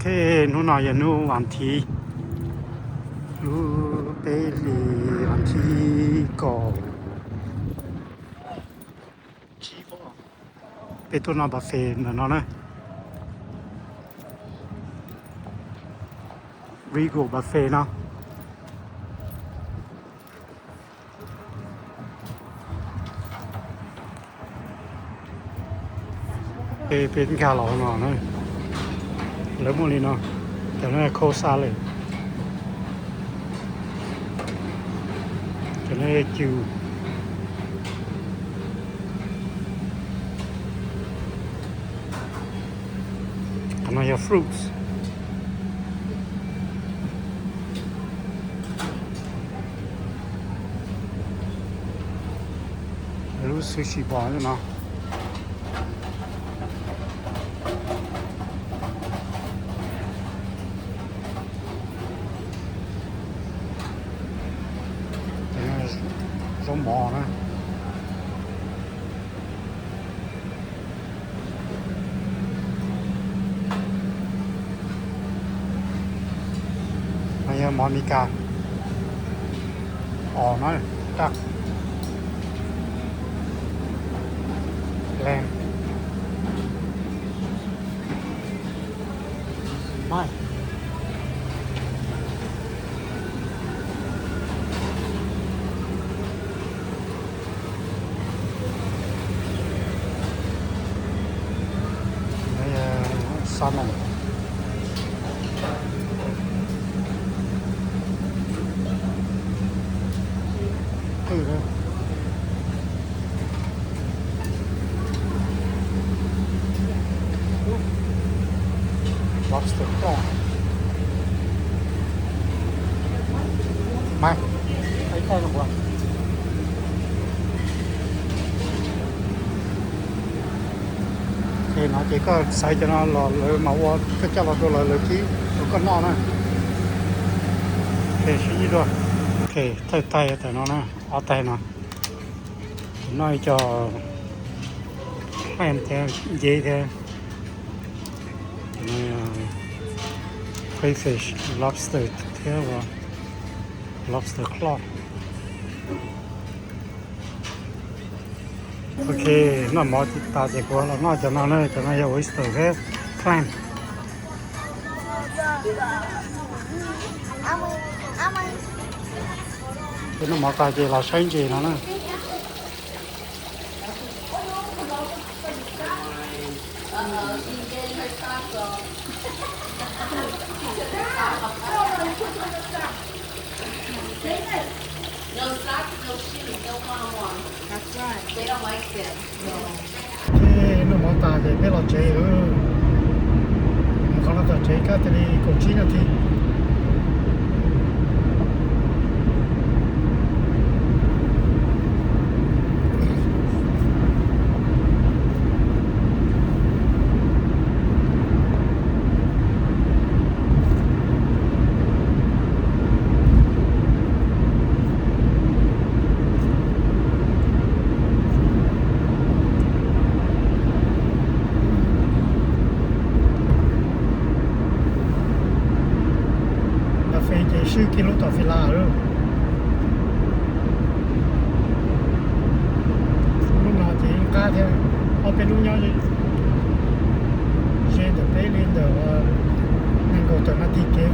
Ok, hnub no yog hnub vas thiv, lub peb hlis vas thiv kaum tsib, peb tuaj noj buffet ntawm no na, Regal Buffet no. Peb nkag los no na, lawv muaj li no, cov no cold salad, cov no cw, qhov no yog fruits. Lub sushi bar no, zaub mov na. No yog mov Meskas, os no, lam, mai. Salmon. Qwj na. Lobster claw. Mai, ai tai no. Ces no ces koj xaiv cov no los lawv mam ua, koj coj los rau lawv, lawv kib rau koj noj na. Ok, sib ib dua. Ok, thawj taig tam no na, ob taig no. Noj ib co ham thiab nceb thiab. Crayfish, lobster thiab lobster claw. Ok, noj mov tas ces kuv los noj cov no na, cov no yog oyster thiab clam. Ces noj mov tas ces los saib ntses no na. Ces noj mov tas ces peb los tsev lawm. Mus qhov no tom tsev kab cia li kaum tsib nas this. Cà phê ces swb kiag lub tom Fila lawm. Lub no ces yeej qab thiab, ob peb lub nyob ze ntawm peb li ntawm nees nkaum tawm nas this kev.